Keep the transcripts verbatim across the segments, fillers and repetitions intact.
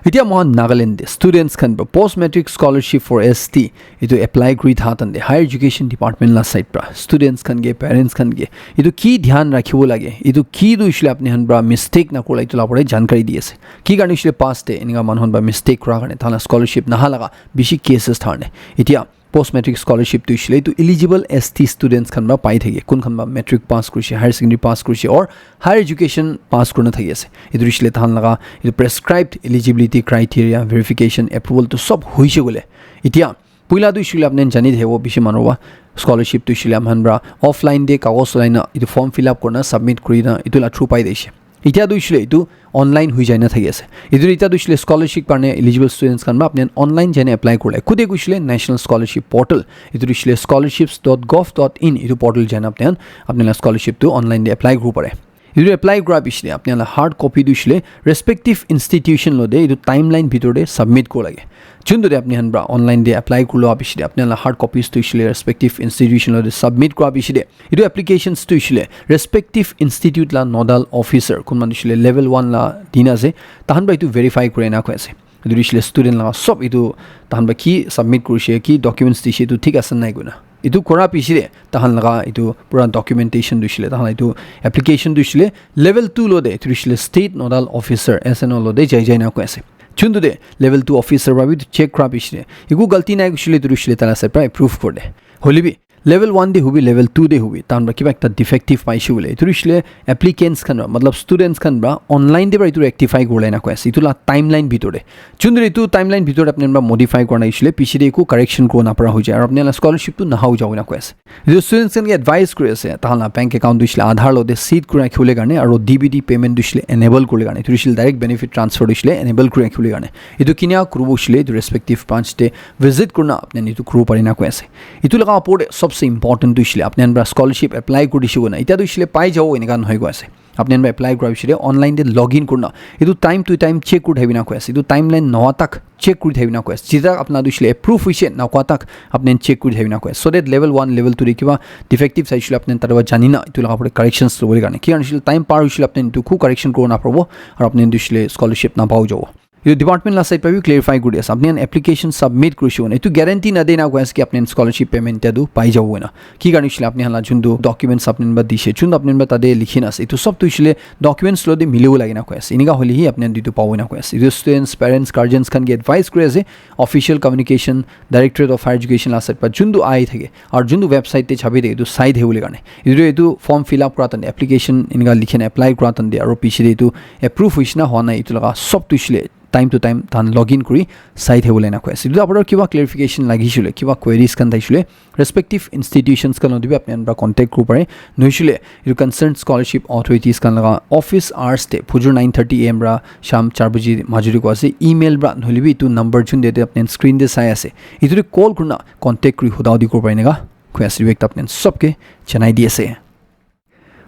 Etia mohan Nagaland te students khan para post matric scholarship for S T etu apply kuri tha tan te higher education department la side para students khan ke, parents khan ke etu ki dhyan rakhibo lage, etu ki tu hoishe le apni khan para mistake na kura etu la pore jankari di ase. Ki karne hoishe le past te enika manu khan para mistake kura karne thaila scholarship naha laga bishi cases tharne. Etia post matric scholarship tu hoishe le etu eligible S T students khan para pai thake, kun khan para matric pass kurishe, higher secondary pass kurishe or higher education pass kurina thaki ase. Etu hoishe le tahan laga etu prescribed eligibility criteria verification approval tu sob hoishe gole. Etia puila tu hoishe le apni jani thakibo bishi manu para scholarship tu hoishe le aman para offline te kagos ulai na etu form fill up kurina submit kurina etu la through pai daishe. Etia tu hoishe le etu online hui jaina thaki ase. Etu etia tu hoishe le scholarship karne eligible students khan para apni online jaina apply kurle. Kude hoishe le National Scholarship Portal. Etu hoishe le scholarships dot gov dot in etu portal jaina apni apni la scholarship tu online te apply kuribo pare. Etu apply kura piche te apni la hard copy tu hoishe le respective institution lo te etu timeline bhitor te submit kuribo lage. Juntu te apni khan para online te apply kurilo piche te apni la hard copies tu hoishe le respective institution lo te submit kura piche te etu applications tu hoishe le respective institute la nodal officer kunba tu hoishe le level one la dina ase, tahan para etu verify kuri na koi ase. Etu hoishe le student laga sob etu tahan para ki submit kurishe, ki documents dishe etu thik ase nai koina. Etu kura piche te tahan laga etu pura documentation tu hoishe le tahan la etu application tu hoishe le level two lo te etu hoishe le state nodal officer S N O lo te jai jai na koi ase. Juntu te level two officer para bi etu check kura piche te eku galti nai hoishe le etu hoishe le taila side para approve kuri de. Hoile bi level one te hobi, level two te hobi, tahan para kiba ekta defective paishe hoile etu hoishe le applicants khan para, matlab students khan para online te para etu rectify kuribole na koi ase etu la timeline bhitor te. Juntu etu timeline bhitor te apni khan para modify kurina hoishe le piche te eku correction kuribo napara hoi jai aru apni khan la scholarship tu naha hoi jabo na koi ase. Etu students khan ke advice kuri ase, tahan la bank account tu hoishe le Aadhaar lo te seed kuri rakhibole karne aru D B T payment tu hoishe le enable kuribole karne, etu hoishe le direct benefit transfer tu hoishe le enable kuri rakhibole karne. Etu kinia kuribo hoishe le etu respective branch te visit kurina apni khan etu kuribo pare na koi ase. Etu laga opor te sobse important tu hoishe le apni khan para scholarship apply kuri dishe koina etia tu hoishe le pai jabo enika nohoi koi ase. Apni khan para apply kura piche te online te login kurina etu time to time check kuri thakibi na koi ase. Etu timeline nohoa tak check kuri thakibi na koi ase. Jita apna tu hoishe le approve hoishe na koa tak apni khan check kuri thakibi na koi ase. So that level one, level two te kiba defective saishe le apni khan tate para jani na etu laga opor te corrections lobole karne. Ki karne hoishe le time par hoishe le apni khan etu khu correction kuribo naparibo aru apni khan tu hoishe le scholarship napao jabo. Etu department la side para bi clarify kuri ase. Apni khan application submit kurishe koina etu guarantee na de na koi ase ki apni khan scholarship payment etia tu pai jabo koina. Ki karne hoishe le apni khan la juntu documents apni khan para dishe, juntu apni khan para tate likhi na ase, etu sob tu hoishe le documents lo te milibo lage na koi ase. Enika hoile hi apni khan etu pabo na koi ase. Etu students, parents, guardians khan ke advice kuri ase, Official Communication Directorate of Higher Education la side para juntu ahi thake aru juntu website te chabi thake etu sai thakibole karne. Etu etu form fill up kura tan te application enika likhi na apply kura tan te aru piche te etu approve hoishe na hoa nai etu laga sob tu hoishe le time to time tahan login kuri sai thakibole na koi ase. Etu opor te kiba clarification lagishe le, kiba queries khan thaishe le, respective institutions khan lo te bi apni khan para contact kuribo pare. Nohoishe le etu concerned scholarship authorities khan laga office hours te phujur nine thirty A M para sham char baji majuri koi ase. Email para nohole bi etu number juntu te apni khan screen te sai ase, etu te call kurina contact kuri huda di kuribo pare enika koi ase. Etu ekta apni khan sob ke janai di ase.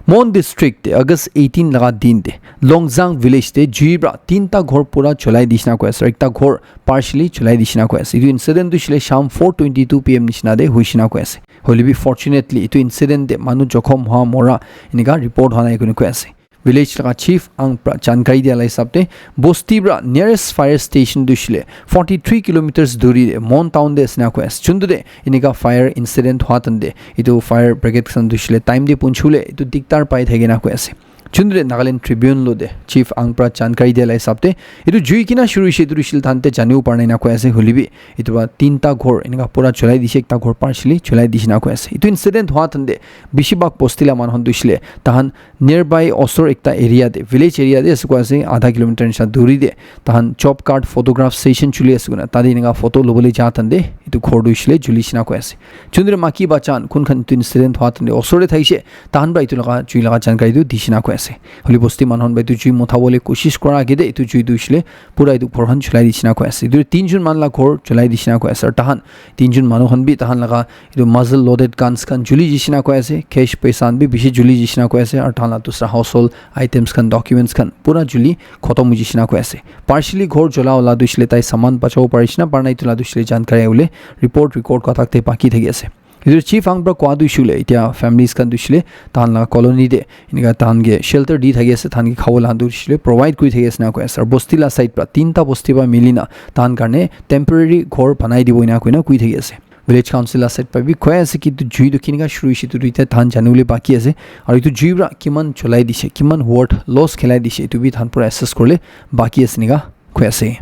Mon District te August eighteen laga din te Longzang village te jui para tinta ghor pura cholai dishina koi ase, ekta ghor partially cholai dishina koi ase. Etu incident tu hoishe le sham four twenty-two P M nishina te hoishina koi ase. Hoile bi fortunately etu incident te manu jokhom hoa mora enika report hoa nai koina koi ase. Village laga chief ang para jankari dia la hisab te bosti para nearest fire station tu hoishe le forty three kilometers duri te Mon town te ase na koi ase. Juntu te enika fire incident hoa tan te etu fire brigade khan tu hoishe le time te punchibole etu diktar pai thake na koi ase. Juntu te Nagaland Tribune lo te chief ang para jankari dia la hisab te etu jui kina shuru hoishe etu hoishe le tahan te janibo para nai na koi ase. Hoile bi etu para tinta ghor enika pura cholai dishe, ekta ghor partially cholai dishe na koi ase. Etu incident hoa tan te bishi bhag bosti la manu khan tu hoishe le tahan nearby osor ekta area te, village area te ase koi ase, adha kilometer nisha duri te tahan job card photograph session chuli ase koina tate enika photo lobole ja tan te etu ghor tu hoishe le juli shina koi ase. Juntu te maki bachan kun khan etu incident hoa tan te osor te thaishe, tahan para etu laga jui laga jankari tu dishina koi ase. Hoile bosti manu khan para etu jui motha bole koshish kora age te etu jui tu hoishe le pura etu ghor khan cholai dishina koi ase. Etu tinjun manu la ghor cholai dishina koi ase. Aru tahan tinjun manu khan bi tahan laga etu muzzle loaded guns khan juli jishina koi ase, cash paisa khan bi bishi juli jishina koi ase, aru tahan la dusra household items khan, documents khan pura juli khotom hoi jishina koi ase. Partially ghor jola wala tu hoishe le tai saman bachabo parishi na para nai etu la tu hoishe le jankari ahibole report record kura tak te baki thaki ase. Etu chief ang pra koa tu hoishe koile, etia families khan tu hoishe koile tahan la colony te enika tahan ke shelter di thaki ase, tahan ke khabo la tu hoishe koile provide kuri thaki ase na koi ase. Aru bosti la side pra tinta bosti pra mili na tahan karne temporary ghor banai dibo ena koina koi thaki ase. Village council la side pra bi koi ase ki etu jui tu kinika shuru hoishe etu tu etia tahan jani bole baki ase. Aru etu jui pra kiman cholai dishe, kiman ward loss khelai dishe, etu bi tahan pura assess kurle baki ase nika koi ase.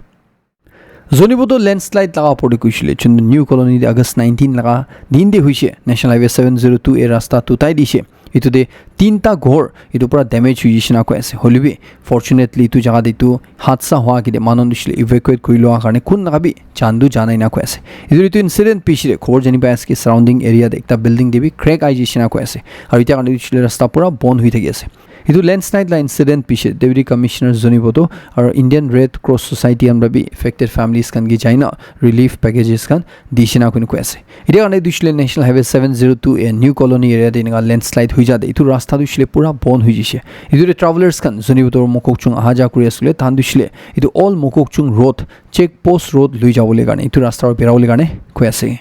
Zoniboto landslide laga opor te koishile, chun new colony te August nineteen laga din te hoishe, National Highway seven zero two A rasta tutai dishe. Etu te tinta ghor etu pura damage hoishe na koi ase. Hoilebi fortunately etu jaga te etu hadsa hua kide manu hoishe evacuate kuri lua karne kun laga bi jan tu jana ena koi ase. Etu, etu incident piche te khobor jani pai ase ki surrounding area te ekta building te bi crack ai jishe na koi ase. Aru etia karne hoishe rasta pura bon hoi thaki ase. Etu landslide la incident piche Deputy Commissioner Zoniboto aru Indian Red Cross Society khan para bi affected families khan ke jaina relief packages khan dishe na koina koi ase. Etia karne tu hoishe National Highway seven zero two A new colony area te enika landslide hoi jate etu rasta tu hoishe pura bon hoi jishe. Etu te travelers khan Zoniboto Mokokchung aha ja kuri ase koile tahan tu hoishe etu old Mokokchung road, check post road lui jabole karne etu rasta para bera bole karne koi ase.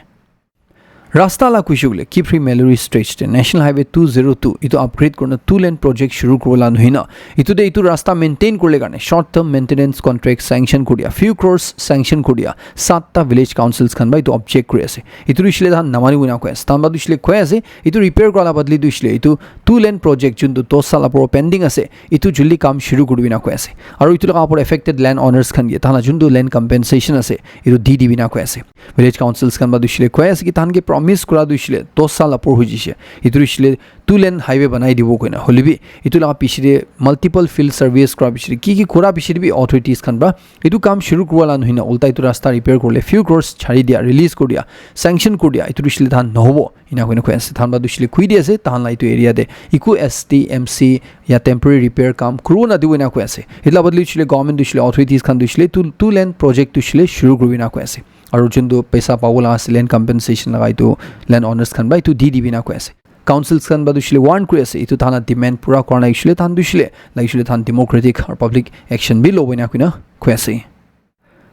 Rasta la kuishe koile Kiphire Maluri stretch te National Highway two zero two etu upgrade kurina two lane project shuru kuribole nuhina, etu te etu rasta maintain kuribole karne short term maintenance contract sanction kuri dia, few crores sanction kuri dia, satta village councils khan para etu object kuri ase. Etu hoishe tahan namani bole koi ase, tahan para hoishe koi ase etu repair kura la badli tu hoishe etu two lane project juntu dos sal opor pending ase, etu juldi kam shuru kuri bole koi ase. Aru etu laga opor affected land owners khan ke tahan la juntu land compensation ase, etu di di bole koi ase. Village councils khan para tu hoishe koi ase ki tahan ke promise kura tu hoishe dos sal opor hoi jishe. Etu hoishe two lane highway banai dibo koina. Hoilebi etu laga piche te multiple field surveys kura piche te ki ki kura piche te bi authorities khan para etu kam shuru kuribole nuhina ulta etu rasta repair kurile few crores chari dia, release kuri dia, sanction kuri dia, etu hoishe tahan nahobo. Ena koina koi ase. Tahan para tu hoishe koi di ase, tahan la etu area te eku S T M C ya temporary repair kam kuribo na dibo ena koi ase. Etu la badli hoishe government tu hoishe authorities khan tu hoishe two, two lane project tu hoishe shuru kuribo ena koi ase. Aru juntu paisa pabo laga ase land compensation laga etu land owners khan para etu di dibo ena koi ase. Councils khan para tu hoishe warn kuri ase, etu tahan la demand pura kura nai hoishe tahan tu hoishe, like hoishe tahan democratic aru public action bi lobo ena koina koi ase.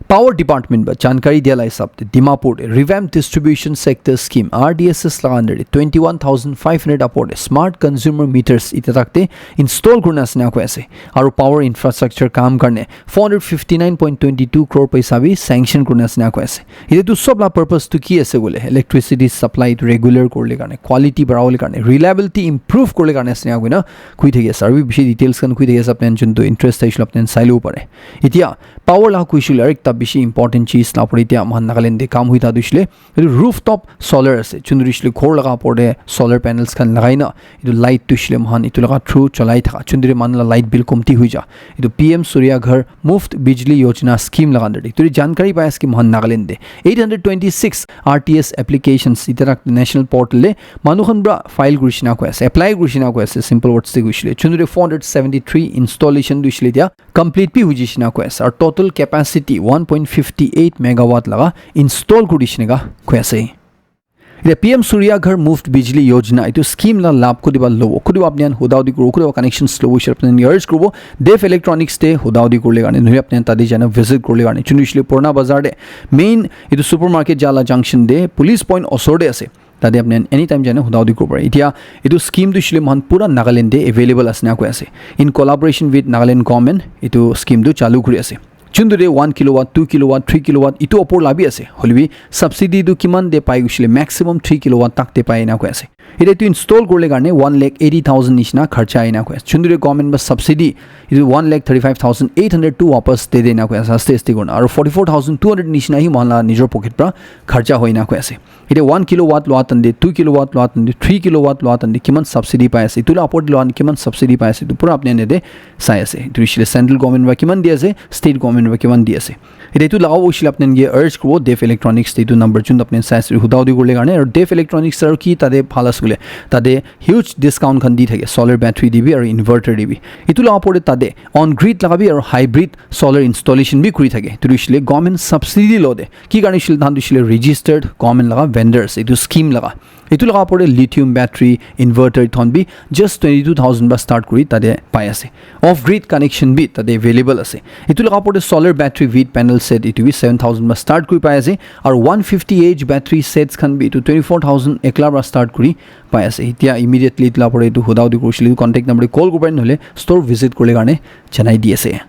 Power Department para jankari dia la hisab te Dimapur te Revamped Distribution Sector Scheme, R D S S laga under te twenty one thousand five hundred opor te smart consumer meters etia tak te install kurina ase ena koi ase. Aru power infrastructure kam karne four hundred fifty nine point twenty two crore paisa bi sanction kurina ase ena koi ase. Etu tu sob la purpose tu ki ase koile electricity supply tu regular kuribole karne, quality barabole karne, reliability improve kuribole karne ase ena koina koi thaki ase. Aru bi bishi details khan koi thaki ase, apni khan juntu interest thakishi koile apni khan sai lobo pare. Etia power la kuishe koile aru ekta bishi important cheez la opor te etia moikhan Nagaland te kam hoi thaka tu hoishe etu rooftop solar ase. Juntu hoishe ghor laga opor te solar panels khan lagai na etu light tu hoishe moikhan etu laga through cholai thaka. Juntu manu la light bill komti hoi ja. Etu P M Surya Ghar Muft Bijli Yojana scheme laga under te. Etu jankari pai ase ki moikhan Nagaland te eight hundred twenty six R T S applications etia tak national portal te manu khan para file kurishe na koi ase, apply kurishe na koi ase, simple words te kuishe koile. Juntu four hundred seventy three installation tu hoishe etia complete bi hoi jishe na koi ase. Aru total capacity one point fifty eight megawatt laga install kuri dishe ena koi ase. Etia P M Surya Ghar Muft Bijli Yojana etu scheme la labh kutiba lobo, kutiba apni khan huda hudi kuribo, kutiba connections lobo, hoishe apni khan urge kuribo, Dev Electronics te huda hudi kuribole karne, nohole apni khan tate jaina visit kuribole karne. Juntu hoishe Purana Bazar te main etu supermarket ja la junction te police point osor te ase. Tate apni khan anytime jaina huda hudi kuribo pare. Etia etu scheme tu hoishe moikhan pura Nagaland te available ase ena koi ase. In collaboration with Nagaland government etu scheme tu chalu kuri ase. Juntu te one kilowatt, two kilowatt, three kilowatt etu opor la bi ase. Hoilebi subsidy tu kiman te pai koishe koile maximum three kilowatt tak te pai ena koi ase. Etia etu install kuribole karne one lakh eighty thousand nishina kharcha ena koi ase. Juntu te government para subsidy etu one lakh thirty five thousand eight hundred tu wapas de de ena koi ase, aste aste kurina. Aru forty four thousand two hundred nishina hi moikhan la nijor pocket para kharcha hoi ena koi ase. Etia one kilowatt lua time te, two kilowatt lua time te, three kilowatt lua time te kiman subsidy pai ase, etu la opor te lua time te kiman subsidy pai ase, etu pura apni khan yate sai ase. Etu hoishe le central government para kiman di ase, state government para kiman di ase. Etia etu lagabo hoishe le apni khan ke urge kuribo Dev Electronics te etu number juntu apni khan sai ase, huda hudi kuribole karne. Aru Dev Electronics aru ki tate bhal ase koile, tate huge discount khan di thake, solar battery te bi aru inverter te bi. Etu la opor te tate on grid laga bi aru hybrid solar installation bi kuri thake. Etu hoishe le government subsidy lo de. Ki karne hoishe le tahan tu hoishe le registered government laga vendors etu scheme laga. Etu laga opor te lithium battery inverter thon bi just twenty two thousand para start kuri tate pai ase. Off grid connection bi tate available ase. Etu laga opor te solar battery with panels set itu bi seven thousand pra start kuri pai ase, aru one fifty H battery sets khan bi itu twenty four thousand ekla pra start kuri pai ase. Etia immediately itu la pore itu huda hudi kurisile itu contact number te call kuribo pare, nohole store visit kurile karne janai di ase.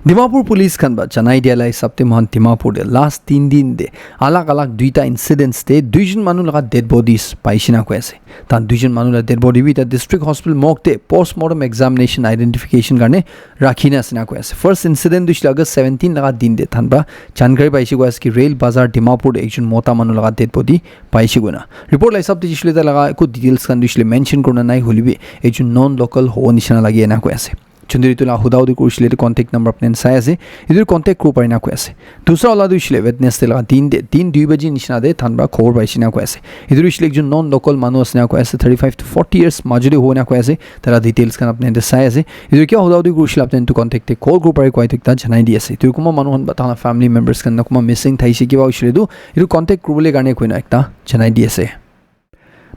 Dimapur police khan ba janai dia la hisab te mohan Dimapur te last tin din te alag alag duita incidents te duijon manu laga dead bodies paishe na koi ase. Tan duijon manu la dead body bi ta district hospital morgue te postmortem examination identification karne rakhi na ase na koi ase. First incident tu hoishe le August seventeen laga din te than ba jankari paishe koi ase ki Rail Bazar Dimapur te ekjon mota manu laga dead body paishe koi na. Report la hisab te hoishe le ta laga eku details khan tu hoishe le mention kurina nai hoile bi ekjon non local hobo nishina lage na koi ase. Chundri tu la huda hudi kurisile tu contact number apni sai ase. Etu contact kuribo pare na koi ase. Dusra wala tu hoishe le Wednesday laga din te, din dui baji nishina te than ba khobor paishe na koi ase. Etu hoishe le ekjon non local manu ase na koi ase, thirty five to forty years majo te hobo na koi ase. Tara details khan apni te sai ase. Etu kia huda hudi kurisile apni tu contact te call kuribo pare koi thik ta janai di ase. Etu kunba manu khan ba tahan la family members khan na kunba missing thaishe kiba hoishe le tu etu contact kuribole karne koina ekta janai di ase.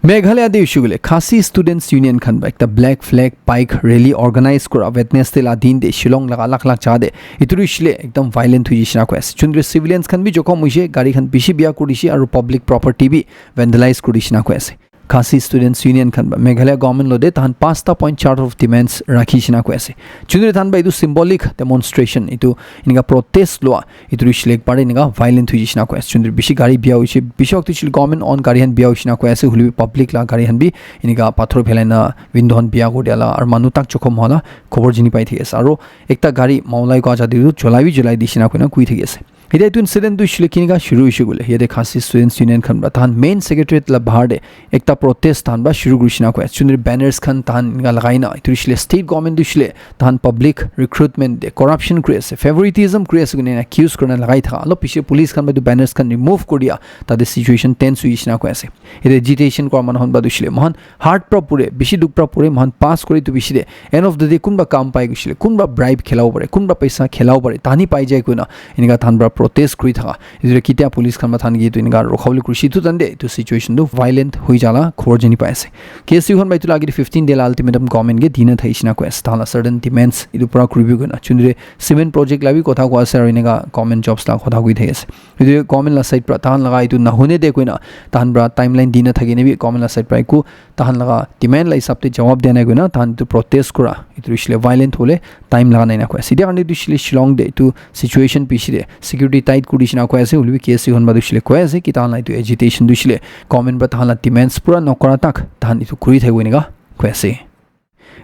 Meghalaya te hoishe koile Khasi Students Union khan ba ekta black flag bike rally organize kura Wednesday la din te Shillong laga alak alak jaga te. Etu tu hoishe le ekdam violent hoishe na koi ase. Chundri civilians khan bi jokhom hoishe, gari khan bishi bia kuri dishe aru public property bi vandalize kuri dishe na koi ase. Khasi Students Union khan ba Meghalaya government lo te tahan pasta point chart of demands rakhi dishe na koi ase. Chundri tahan ba etu symbolic demonstration, etu enika protest lua etu hoishe le ekbar enika violent hoishe na koi ase. Chundri bishi gari bia hoishe, bishi wakt hoishe le government own gari khan bia hoishe na koi ase, hoile bi public la gari khan bi enika pathor phelai na window khan bia kuri dia la aru manu tak jokhom hua la khobor jani pai thaki ase. Aru ekta gari maulai koi ja te tu cholai bi cholai dishe na koina koi thaki ase. Etia etu incident tu hoishe le kenika shuru hoishe koile yate Khasi Students Union khan pra tahan main secretariat la bahar te ekta protest tahan pra shuru kurishe na koi ase. Chundri banners khan tahan enika lagai na etu hoishe le state government tu hoishe le tahan public recruitment te corruption kuri ase, favoritism kuri ase koina accuse kurina lagai thaka. Olop piche police khan pra etu banners khan remove kuri dia, tate situation tense hoishe na koi ase. Yate agitation kura manu khan pra tu hoishe le mohan heart pra pure, bishi dukh pra pure, mohan pass kuri tu bishi de. End of the day kunba kam pai hoishe le, kunba bribe khelabo pare, kunba paisa khelabo pare, tahan he pai jai koina enika tahan pra protest kuri thaka. Etu ketia police khan pra tahan ke etu enika rukha bole kurishe etu tan de etu situation tu violent hoi ja la khobor jani pai ase. K S U khan pra etu la age te fifteen day la ultimatum government ke dina thaishe na koi ase. Tahan la certain demands etu pura kuribi koina. Chundri cement project la bi kotha koi ase aru enika government jobs la kotha koi thaki ase. Etu government la side pra tahan laga etu nahune de koina tahan pra timeline dina thaki ne bi government la side pra eku tahan laga demand la hisab te jawab dia nai koina tahan etu protest kura etu hoishe le violent hole time laga nai na koi ase. Etia karne tu hoishe le Shillong te etu situation bishi de security tight kuri dishe na koi ase, hoile bi K S U khan pra tu hoishe le koi ase ki tahan la etu agitation tu hoishe le government pra tahan la demands pura nokora tak tahan etu kuri thakibo enika koi ase.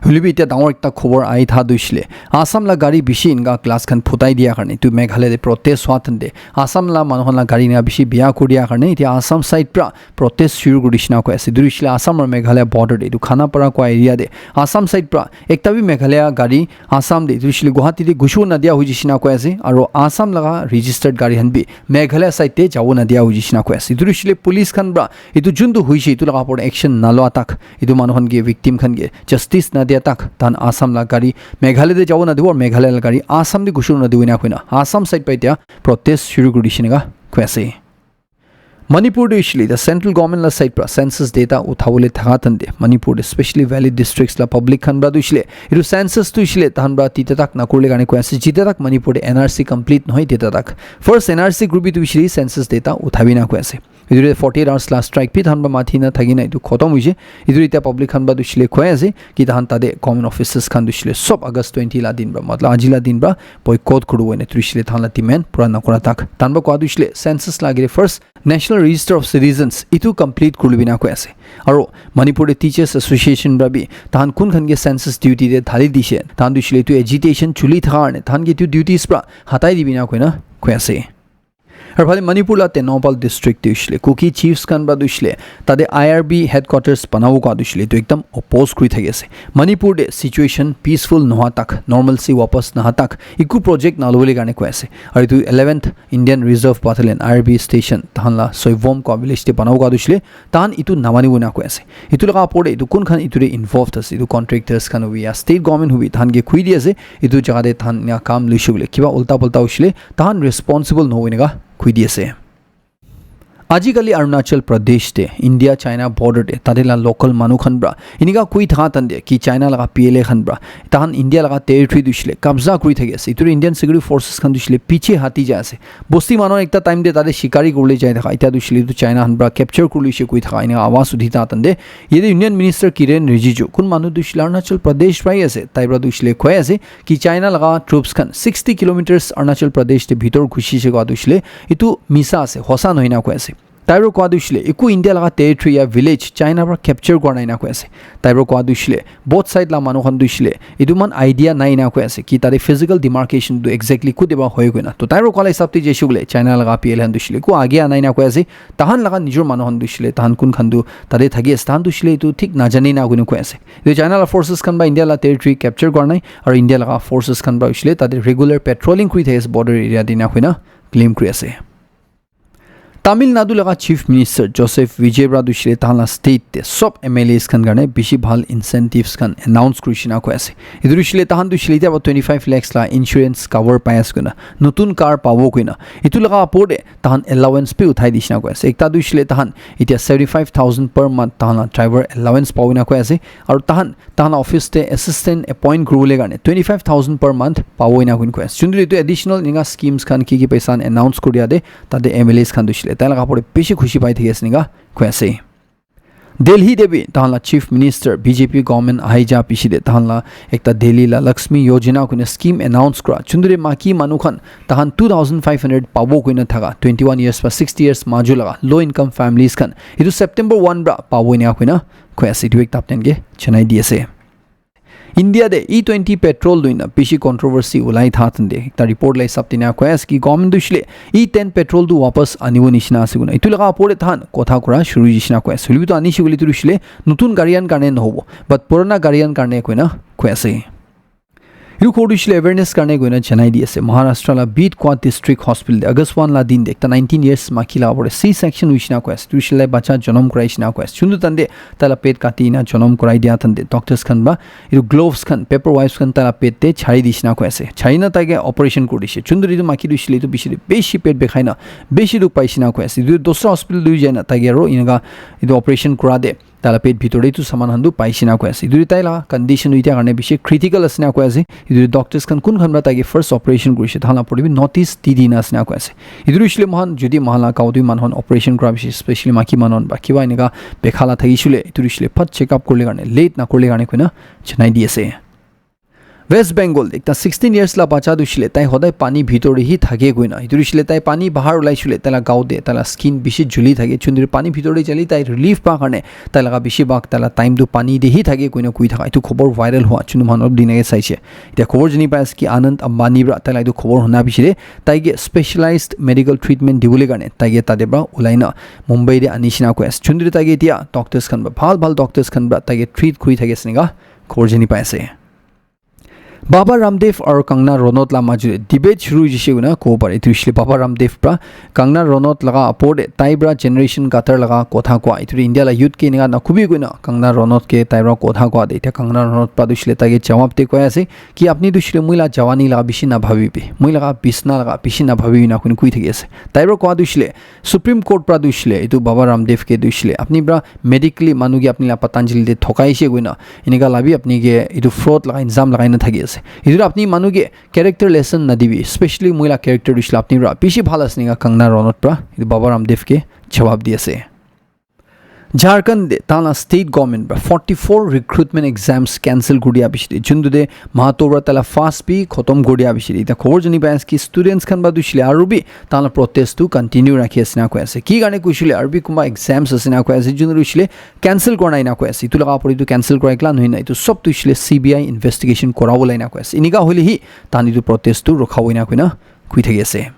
Hoile bi etia dangor ekta khobor ahi tha tu hoishe le Assam la gari bishi enika glass khan phutai dia karne etu Meghalaya te protest hua tan de Assam la manu khan la gari enika bishi bia kuri dia karne etia Assam side pra protest shuru kuri dishe na koi ase. Etu hoishe le Assam aru Meghalaya border te etu Khanapara koi area te Assam side pra ekta bi Meghalaya gari Assam te etu hoishe le Guwahati te ghusibo na dia hoi jishe na koi ase aru Assam laga registered gari khan bi Meghalaya side te jabo na dia hoi jishe na koi ase. Etu hoishe le police khan pra etu juntu hoishe etu laga upor te action na lua tak etu manu khan ke victim khan ke justice na dia tak tahan Assam la gari Meghalaya te jabo na dibo aru Meghalaya la gari Assam te ghusibo na dibo enika koina Assam side pra etia protest shuru kuri dishe enika koi ase. Manipur te hoishe le etia central government la side pra census data uthabole thaka tan de Manipur te specially valley districts la public khan pra tu hoishe le etu census tu hoishe le tahan pra tita tak nakurile karne koi ase, jita tak Manipur te N R C complete nohoi tita tak. First N R C group tu hoishe le census data uthabi na koi ase. Etu te forty eight hours la strike bi tahan pra mathi na thaki na etu khotom hoishe. Etu etia public khan pra tu hoishe le koi ase ki tahan tate government offices khan tu hoishe le sob August twenty la din pra matlab aji la din pra boycott kuribo ena tu hoishe le tahan la demand pura nakura tak. Tahan pra koi tu hoishe le census la age te first National Register of Citizens etu complete kuribi na koi ase. Aru Manipur te Teachers Association pra bi tahan kun khan ke census duty te dhali dishe, tahan tu hoishe le etu agitation chuli thaka karne tahan ke etu duties pra hatai dibi na koina koi ase. Aru phale Manipur la Tengnoupal district te hoishe le Kuki chiefs khan pra tu hoishe le tate I R B headquarters banabo koi tu hoishe le etu ekdam oppose kuri thaki ase. Manipur te situation peaceful noha tak, normalcy wapas naha tak eku project nalobole karne koi ase. Aru etu eleventh Indian Reserve Battalion, I R B station, tahan la Soivom koi village te banabo koi tu hoishe le tahan etu namanibo ena koi ase. Etu laga upor te etu kun khan etu te involved ase, etu contractors khan hobi ya state government hobi, tahan ke koi di ase etu jaga te tahan enika kam loishe koile kiba ulta pulta hoishe le tahan responsible nohobo enika koi di ase. Ajikali Arunachal Pradesh te India China border te tate la local manu khan pra enika koi thaka tande ki China laga P L A khan pra tahan India laga territory tu shile kabza kuri thaki ase. Itu Indian security forces khan tu shile piche hati jai ase. Bosti manu ekta time te tate shikari kurle jai thaka, ita tu shile tu China khan pra capture kurle she koi thaka enika awas uthi thaka tande yate Union Minister Kiren Rijiju, kun manu tu shile Arunachal Pradesh pra ase, tai pra tu shile koi ase ki China laga troops khan sixty kilometers Arunachal Pradesh te bhitor ghusi she koi tu shile itu misa ase, hosa nohoi na koi ase. Tai pra koa tu shile eku India laga territory ya village China pra capture kora nai na koi ase. Tai pra koa tu shile both side la manu khan tu shile itu man idea nai na koi ase ki tate physical demarcation tu exactly kute ba hoi koi na. To tai pra koa la hisab te jaise koile China laga P L A khan tu shile eku age anai na koi ase. Tahan laga nijor manu khan tu shile tahan kun khan tu tate thaki ase, tahan tu shile itu thik najane na koi na koi ase. Itu China la forces khan ba India la territory capture kora nai aru India laga forces khan ba shile tate regular patrolling kuri thaki ase border area te na koi na claim kuri ase. Tamil Nadu laga Chief Minister Joseph Vijay pra tu shile tahan la state te sob M L As khan karne bishi bhal incentives khan announce kuri shina koi ase. Itu tu shile tahan tu shile tia twenty five lakhs la insurance cover pai ase koina, notun car pabo koina. Itu laga apor te tahan allowance bi uthai di shina koi ase. Ekta tu shile tahan itia seventy five thousand per month tahan la driver allowance pabo na koi ase. Aru tahan tahan office te assistant appoint kuribole karne twenty five thousand per month pabo ena koi koi ase. Chundri tu additional inga schemes khan ki ki paisa announce kuri dia de tate M L As khan tu shile tai laga pore bishi khushi pai thaki ase ena koi ase. Delhi te bi tahan la Chief Minister B J P government ahi ja piche te tahan la ekta Delhi la Lakshmi Yojana koina scheme announce kura. Chundri maki manu khan tahan two thousand five hundred pabo koina thaka twenty one years pa sixty years maju laga low income families khan itu September one pra pabo ena koina koi ase. Itu ekta apnen ke chenai di ase. India te E twenty petrol tu ena bishi controversy ulai tha tande ekta report lai sab tina koi ase ki government tu shile E ten petrol tu wapas anibo nishina ase kuna. Itu laga apor te than kotha kura shuru nishina koi ase. Hoilebi tu ani shi koile tu shile notun gari an karne nohobo, but purana gari an karne koina koi ase. Itu khobor tu shile awareness karne koina chenai di ase. Maharashtra la Bidkot District Hospital te August one la din te ekta nineteen years maki la apor te C section nishina koi ase. Tu shile bacha jonom kurai shina koi ase. Chundu tande tai la pet kati na jonom kurai dia tande doctors khan ba itu gloves khan, paper wipes khan tai la pet te chari di shina koi ase. Chari na tai ke operation kuri dishe. Chundri itu maki tu shile itu bishi de bishi pet bekhai na bishi dukh pai shina koi ase. Itu dosra hospital lui jai na tai ke aro inaka itu operation kura de tai la pet bhitor de itu saman khan tu pai shina koi ase. Itu tai la condition tu ita karne bishi critical ase na koi ase. Itu doctors khan kun khan pra tai ke first operation kurishe, tahan la pore bi notice di di na ase na koi ase. Itu tu shile mohan jodi mohan la gaon tu manu khan operation kura bishi, specially maki manu khan ba kiba enika bekha la thaki shile itu tu shile phat check up kurle karne late na kurle karne koina chenai di ase. West Bengal te ekta sixteen years la bacha tu shile tai hodai pani bhitor te hi thake koina. Itu tu shile tai pani bahar ulai shile tai la gaon te tai la skin bishi juli thake. Chundri pani bhitor te jali tai relief pa karne tai laga bishi bhag tai la time tu pani te hi thake koina koi thaka. Itu khobor viral hua chunu manu olop din age saishe. Etia khobor jani pai ase ki Anand Ambani pra tai la itu khobor huna bishi de tai ke specialized medical treatment dibole karne tai ke tate pra ulai na Mumbai te ani shina koi ase. Chundri tai ke etia doctors khan pra bhal bhal doctors khan pra tai ke treat kuri thaki ase enika khobor jani pai ase. Baba Ramdev aru Kangana Ranaut la majo te debate shuru hoishe koina kobo pare. Itu hoishe Baba Ramdev pra Kangana Ranaut laga apor te tai pra generation gutter laga kotha koa. Itu India la youth ke enika nakhubi koina Kangana Ranaut ke tai pra kotha koa de. Etia Kangana Ranaut pra tu hoishe tai ke jawab de koi ase ki apni tu hoishe moi la jawani laga bishi na bhabibi. Moi laga bisna laga bishi na bhabibi na koina koi thaki ase. Tai pra koa tu hoishe Supreme Court pra tu hoishe itu Baba Ramdev ke tu hoishe apni pra medically manu ke apni la Patanjali te thokai she koina enika la bi apni ke itu fraud laga injam lagai na thaki ase. Itu apni manu ke character lesson na dibi, specially moi la character tu hoishe apni pra bishi bhal ase enika Kangana Ranaut pra itu Baba Ramdev ke jawab di ase. Jharkhand te tahan la state government pra forty four recruitment exams cancel kuri dia bishi de. Juntu de mahato pra tai la fast bi khotom kuri dia bishi de. Etia khobor jani pai ase ki students khan pra tu hoishe aru bi tahan la protest tu continue rakhi ase na koi ase. Ki karne koi shile aru bi kunba exams ase na koi ase. Juntu hoishe cancel kora nai na koi ase. Itu laga apor itu cancel kora ekla nohoi na. Itu sob tu hoishe C B I investigation kora bolai na koi ase. Enika hoile hi tahan itu protest tu rukha boi na koina koi thaki ase.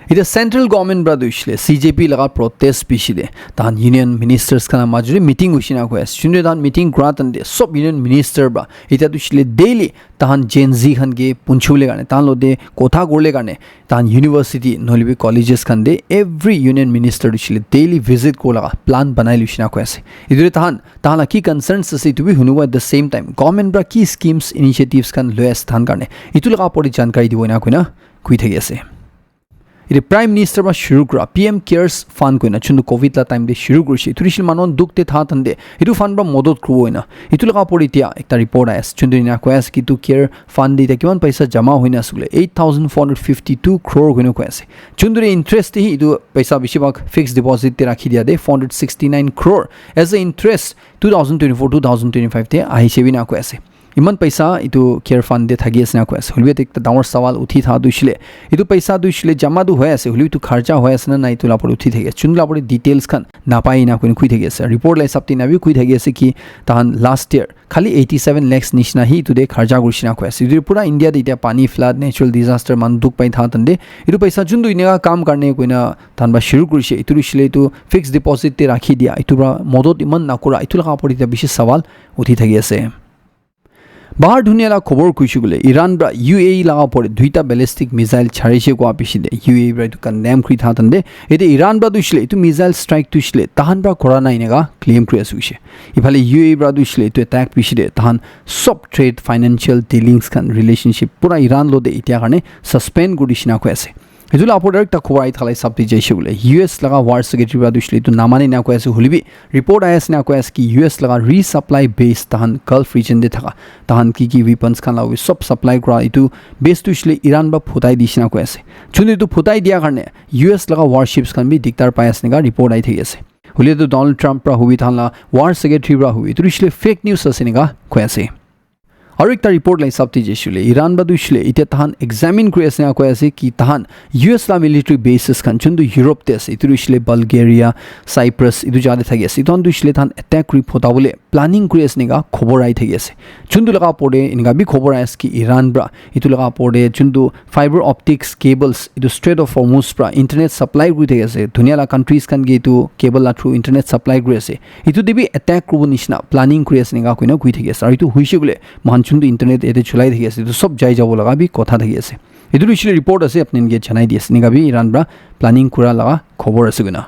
Etia central government pra tu hoishe C J P laga protest bishi de. Tahan union ministers khan la majo te meeting hoishe na koi ase. Juntu tahan meeting kura tande sob union minister pra etia tu hoishe daily tahan Gen Z khan ke punchibole karne, tahan logote kotha kuribole karne, tahan university nohole bi colleges khan te every union minister tu hoishe daily visit kura laga plan banai loishe na koi ase. Itu tahan, tahan la ki concerns ase itu bi hunibo, at the same time government pra ki schemes, initiatives khan loi ase tahan karne itu laga opor te jankari dibo ena koina koi thaki ase. Etu Prime Minister para shuru kura P M Cares Fund koina chundu covid la time te shuru kurishe. Etu rishi manu dukh te tha thande etu fund para modot kuribo ena. Etu laga opor te etia ekta report ahi ase. Chundu ena koi ase ki etu care fund te etia kiman paisa jama hoina ase koile eight thousand four hundred fifty two crore koina koi ase. Chundu te interest te hi etu paisa bishi bhag fixed deposit te rakhi dia de four hundred sixty nine crore as a interest two thousand twenty four two thousand twenty five te ahi se bi na koi ase. Iman paisa etu care fund te thaki ase na koi ase. Hoilebi ekta dangor sawal uthi tha tu shile. Etu paisa tu shile jama tu hoi ase. Hoilebi etu kharcha hoi ase na nai etu la opor uthi thaki ase. Chun la opor details khan napai na koi koi thaki ase. Report la hisab te na bi koi thaki ase ki tahan last year khali eighty seven lakhs nishina hi etu te kharcha kurishe na koi ase. Etu pura India te etia pani, flood, natural disaster manu dukh pai tha tande etu paisa chundu ineka kam karne koina tahan ba shuru kurishe. Etu shile etu fixed deposit te rakhi dia. Etu para modot iman na kura. Etu la opor te bishi sawal uthi thaki ase. Bahar dunia la khobor kuishe koile Iran para U A E la opor te duita ballistic missile charishe koa piche te U A E para etu condemn kuri tha tande ete Iran para tu shile etu missile strike tu shile tahan para kora nai eneka claim kuri ase hoishe. Iphale U A E para tu shile etu attack piche te tahan sob trade, financial dealings khan, relationship pura Iran lo te etia karne suspend kuri dishina koi ase. Etu la opor te ekta khobor ahi thala hisab te jaise koile U S laga war secretary para tu shile etu namani na koi ase hoilebi report ahi ase na koi ase ki U S laga resupply base tahan Gulf region te thaka tahan ki ki weapons khan la sob supply kura etu base tu shile Iran para phutai dishina koi ase. Chun etu phutai dia karne U S laga warships khan bi diktar pai ase eneka report ahi thaki ase. Hoile tu Donald Trump para hobi tahan la war secretary para hobi etu shile fake news ase eneka koi ase. Aru ekta report la hisab te jaise koile Iran para tu shile etia tahan examine kuri ase na koi ase ki tahan U S la military bases khan chundu Europe te ase etu shile Bulgaria, Cyprus etu jaga te thaki ase etu khan tu shile tahan attack kuri phota bole planning kuri ase eneka khobor ahi thaki ase. Chundu laga opor te eneka bi khobor ahi ase ki Iran para etu laga opor te chundu fiber optics cables etu Strait of Hormuz para internet supply kuri thaki ase. Dunia la countries khan ke etu cable la through internet supply kuri ase. Etu te bi attack kuribo nishina planning kuri ase eneka koina koi thaki ase. Aru etu hoishe koile moikhan chundu internet yate cholai thaki ase etu sob jai jabo laga bi kotha thaki ase. Etu tu shile report ase apni ke janai di ase eneka bi Iran para planning kura laga khobor ase koina.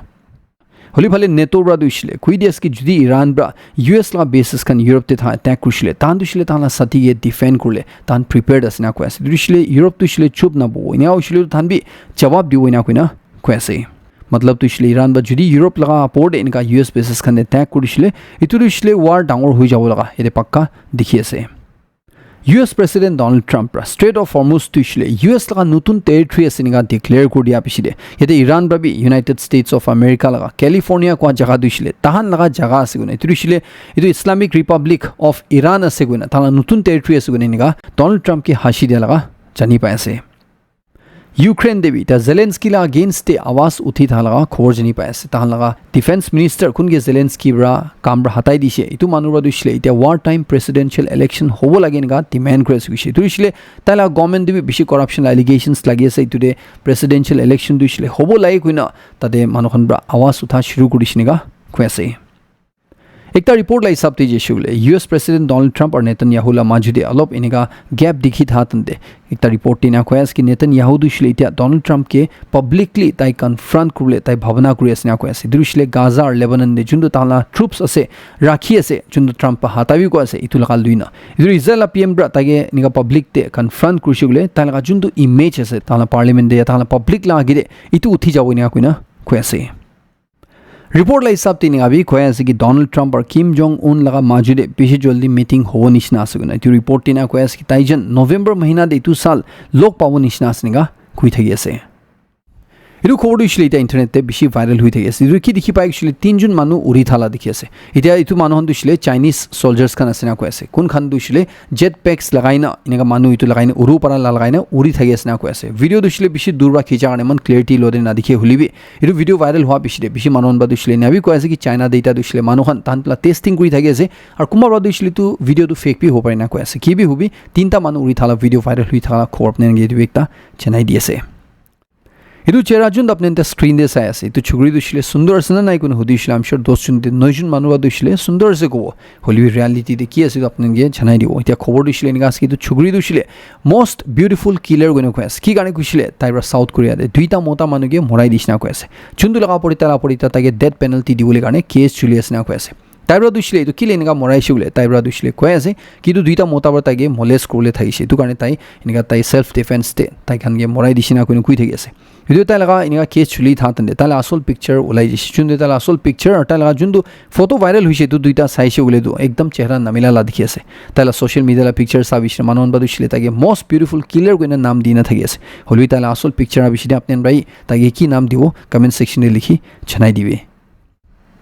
Holi phale NATO para tu shile koi di ase ki jodi Iran para U S laga bases khan Europe te tha attack kuri shile tahan tu shile tahan la sati ke defend kurle tahan prepared ase na koi ase. Tu shile Europe tu shile chup na bo eneka hoishile tahan bi jawab dibo eneka koina koi ase. Matlab tu shile Iran para jodi Europe laga opor te eneka U S bases khan te attack kuri shile etu tu shile war dangor hoi jabo laga ete pakka dikhi ase. U S President Donald Trump para Strait of Hormuz tu shile U S laga notun territory ase eneka declare kuri dia piche te yate Iran para bi United States of America laga California kua jaga tu shile tahan laga jaga ase koina etu tu shile etu Islamic Republic of Iran ase koina tahan la notun territory ase koina eneka Donald Trump ke hashi dia laga jani pai ase. Ukraine te bi ta Zelensky la against te awaz uthi tha laga khobor jani pai ase. Tahan laga defense minister kun ke Zelensky para kam para hatai dishe. Etu manu para tu shile etia war time presidential election hobo lage eneka demand kuri ase koishe. Etu shile tai la government te bi bishi corruption la allegations lagi ase. Etu te presidential election tu shile hobo lage koina tate manu khan para awaz utha shuru kuri dishe eneka koi ase. Ekta report la hisab te jaise koile U S President Donald Trump aru Netanyahu la maju te alop eneka gap dikhi tha tante ekta report te na koi ase ki Netanyahu tu shile etia Donald Trump ke publicly tai confront kuribole tai bhabana kuri ase na koi ase. Etu shile Gaza aru Lebanon te juntu tahan la troops ase rakhi ase juntu Trump pa hata bi koi ase etu laga lui na. Etu Israel la P M para tai ke eneka public te confront kurise koile tai laga juntu image ase tahan la parliament te ya tahan la public la age te etu uthi jabo eneka koi na koi ase. Report la hisab te eneka bi koi ase ki Donald Trump aru Kim Jong Un laga maju te bishi jaldi meeting hobo nishina ase koina. Etu report te eneka koi ase ki taijon November mahina te etu saal log pabo nishina ase eneka koi thaki ase. Etu khobor tu hoishe le etia internet te bishi viral hoi thaki ase. Etu ki dikhi pai hoishe le tinjon manu uri thala dikhi ase. Etia etu manu khan tu hoishe le Chinese soldiers khan ase na koi ase. Kun khan tu hoishe le jet packs lagai na eneka manu etu lagai na uru para la lagai na uri thaki ase na koi ase. Video tu hoishe le bishi dur para khicha karne eman clarity lote na dikhe hoile bi etu video viral hua bishi de bishi manu khan ba tu hoishe le ena bi koi ase ki China te eta tu hoishe le manu khan tahan pela testing kuri thaki ase aru kunba para tu hoishe le tu video tu fake bi hobo pare na koi ase ki bi hobi tinta manu uri thala video viral hoi thala khobor apni khan ke etu bi ekta janai di ase. Etu chehra jun tu apni khan screen te sai ase etu chukri tu hoishe le sundor ase na nai koina hudi hoishe le I'm sure dos jun te noi jun manu para tu hoishe le sundor ase kobo. Hoile bi reality te ki ase etu apni khan ke janai dibo. Etia khobor tu hoishe le enika ase ki etu chukri tu hoishe le most beautiful killer koina koi ase. Ki karne koi hoishe le tai para South Korea te duita mota manu ke morai dishe na koi ase. Juntu laga opor te tai laga opor te tai ke death penalty dibole karne case chuli ase na koi ase. Tai para tu hoishe le etu kile enika morai she koile tai para tu hoishe le koi ase ki etu duita mota para tai ke molest kuribole thakishe. Etu karne tai enika tai self defense te tai khan ke morai dishe na koina koi thaki ase. Etu tai laga eneka case chuli tha tande tai la asol picture ulai jise. Juntu tai la asol picture aru tai laga juntu photo viral hoise etu duita saise koile tu ekdam chehra namila la dikhi ase. Tai la social media la picture sa bishi manu khan para tu hoishe le tai ke most beautiful killer koina nam dina thaki ase. Hoilebi tai la asol picture a bishi de apni khan para tai ke ki nam dibo comment section de likhi janai dibe.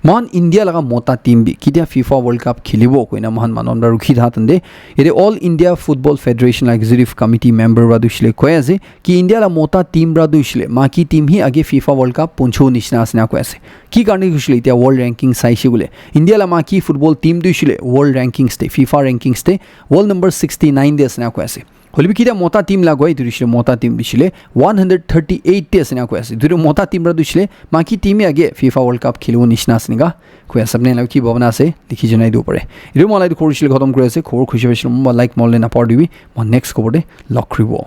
Mohan India laga mota team bi ketia FIFA World Cup khelibo koina mohan manu khan para rukhi tha tande. Yate All India Football Federation la Executive Committee member para tu hoishe le koi ase ki India la mota team para tu hoishe le maki team hi age FIFA World Cup puncho nishina ase na koi ase. Ki karne hoishe le etia world ranking saishe koile India la maki football team tu hoishe le world rankings te FIFA rankings te world number sixty nine te ase na koi ase. Hoilebi ketia mota team la koi etu hoishe le mota team tu hoishe le one hundred thirty eight te ase na koi ase. Etu tu mota team para tu hoishe le maki team hi age FIFA World Cup khelibo nishina ase na koi ase. Apni khan la ki bhabana ase likhi janai dibo pare. Etu moi la etu khobor hoishe le khatam kuri ase. Khobor khushi paishe le moi like mole na par dibi. Moi next khobor te log kuribo.